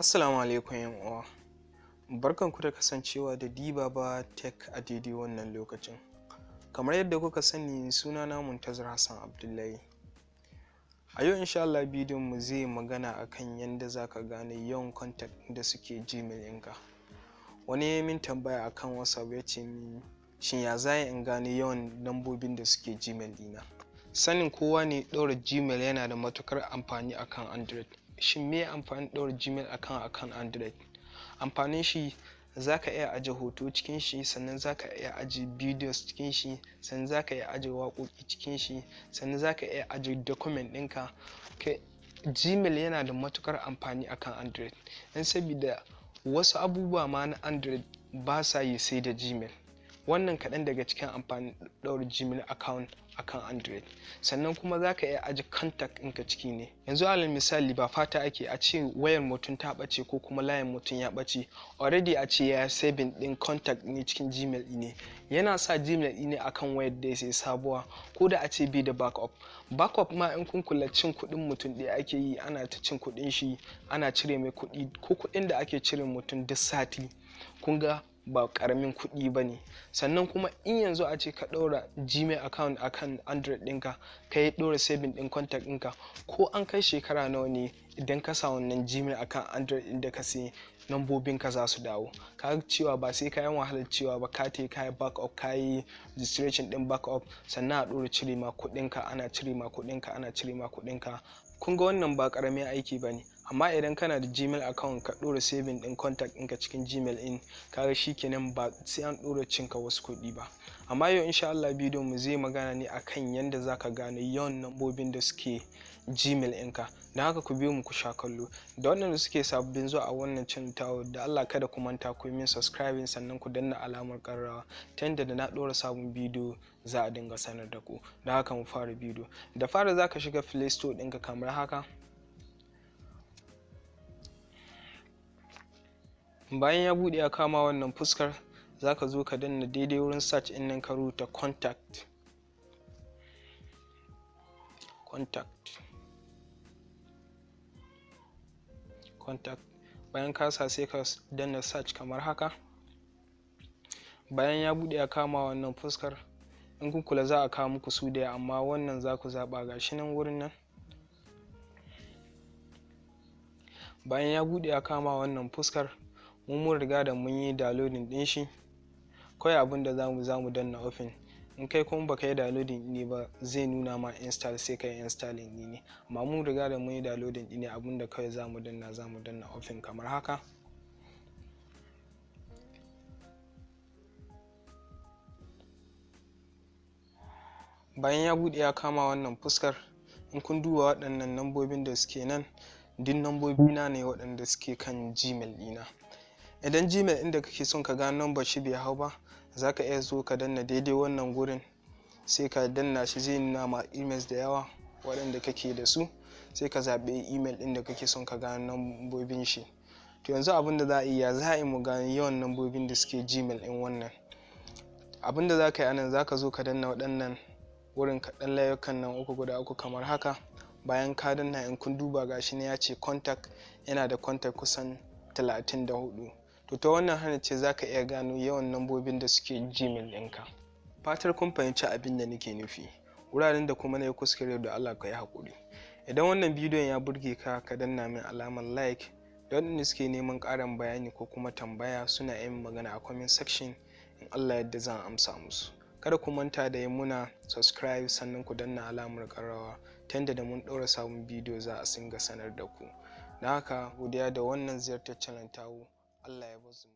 Assalamu alaikum yan uwa. Barkanku da kasancewa da Dibaba Tech a daidai wannan lokacin. Kamar yadda kuka sani, sunana Muntazir Hassan Abdullahi. A yau insha Allah bidiyon mu zai magana akan yadda zaka gane yawan contact da suke Gmail ɗinka. Wani ya min tambaya akan WhatsApp, ya ce min, shin ya za in gane yawan lambobin da suke Gmail ɗina? Sanin kowa ne ɗaura Gmail yana da matuƙar amfani akan Android. Shin me amfanin ɗaura Gmail akan Android? Amfanin shi, zaka iya aje hoto cikin shi, sannan zaka iya aje videos cikin shi, sannan zaka iya aje waƙoƙi cikin shi, sannan zaka iya aje document ɗinka. Kai, Gmail yana da matuƙar amfani akan Android. Dan sabida wasu abubuwa ma na Android ba sa yi sai da Gmail. Wannan kaɗan daga cikin amfanin ɗaura Gmail account akan Android. Sannan kuma zaka iya aje contact ɗinka ciki ne. Yanzu alal misali, ba fata ake, a ce wayar mutum ta ɓace ko kuma layin mutum ya ɓace, already a ce ya saving ɗin contact ne cikin Gmail ɗin ne. Yana sa Gmail ɗin ne akan wayar da ya sai sabuwa, ko da a ce bai da backup. Backup ma, in kun kula, cin kuɗin mutum ɗaya ake yi, ana ta cin kuɗin shi, ana cire mai kuɗi, ko kuɗin da ake cire mutum duk sati. Kun ga ba ƙaramin kuɗi ba ne. Sannan kuma in yanzu a ce ka ɗaura Gmail account akan Android ɗinka, ka yi ɗora saving ɗin contact ɗinka, ko an kai shekara nawa ne, idan ka sa wannan Gmail akan Android ɗin da ka sayi, lambobin ka za su dawo. Ka cewa ba sai ka yi wahalar cewa ba ka tai ka yi backup, ka yi registration ɗin backup, sannan a ɗora cire ma kuɗinka, ana cire ma kuɗinka, ana cire ma kuɗinka. Kun ga wannan ba ƙaramin aiki ba ne. Amma idan kana da Gmail account, ka ɗora saving ɗin contact ɗinka cikin Gmail ɗin, kaga shikenan, ba sai an ɗora cinka wasu kuɗi ba. Amma yau insha Allah bidiyon mu zai magana ne akan yanda zaka gane yawan lambobin da suke Gmail ɗinka. Don haka ku biyo mu ku sha kallo. Da waɗanda suke sababbin zuwa a wannan channel tawa, da Allah kada ku manta ku yi min subscribing, sannan ku danna alamar ƙararrawa, ta yanda da na ɗora sabon bidiyo za a dinga sanar da ku. Don haka mu fara bidiyo. Da fara zaka shiga Play Store ɗinka kamar haka. Bayan ya buɗe ya kama wannan fuskar, zaka zo ka danna daidai wurin search ɗin nan, ka rubuta contact. Contact. Contact. Bayan ka sa, sai ka danna search kamar haka. Bayan ya buɗe ya kama wannan fuskar, in kun kula za a kawo muku su da, amma wannan za ku zaɓa, gashi nan wurin nan. Bayan ya buɗe ya kama wannan fuskar, mu mun riga da mun yi downloading ɗin shi. Kawai abin da zamu danna open. In kai kuma baka yi downloading ne ba, zai nuna ma install, sai ka yi installing ne. Amma mun riga da mun yi downloading ne, abin da kawai zamu danna open kamar haka. Bayan ya buɗe ya kama wannan fuskar, in kun duba waɗannan lambobin da suke nan, duk lambobi na ne waɗanda suke kan Gmail ɗina. Idan Gmail ɗin da kake son ka gano number shi bai hau ba, za ka iya zo ka danna daidai wannan gurin, sai ka danna shi, zai nuna ma emails da yawa waɗanda kake da su, sai ka zaɓi email ɗin da kake son ka gano lambobin shi. To yanzu abin da za a yi, ya za a yi mu gano yawan lambobin da suke Gmail ɗin wannan? Abin da za ka yi anan, za ka zo ka danna waɗannan wurin kaɗan, layukan nan uku, guda uku kamar haka. Bayan ka danna, in kun duba, gashi ne ya ce contact, yana da contact kusan 34. To ta wannan hanyar ce za ka iya gano yawan lambobin da suke Gmail ɗinka. Fatar kun fahimci abin da nake nufi. Wuraren da kuma na yi kuskure, da Allah ka yi haƙuri. Idan wannan bidiyon ya burge ka, ka danna min alamar like. Da waɗanda suke neman ƙarin bayani ko kuma tambaya, suna yin magana a comment section, in Allah yadda zan amsa musu. Kada ku manta da yi muna subscribe, sannan ku danna alamar ƙararrawa, ta yadda da mun ɗaura sabon bidiyo za a singa sanar da ku. Don haka godiya da wannan ziyartar channel tawu. Allah ya bazu.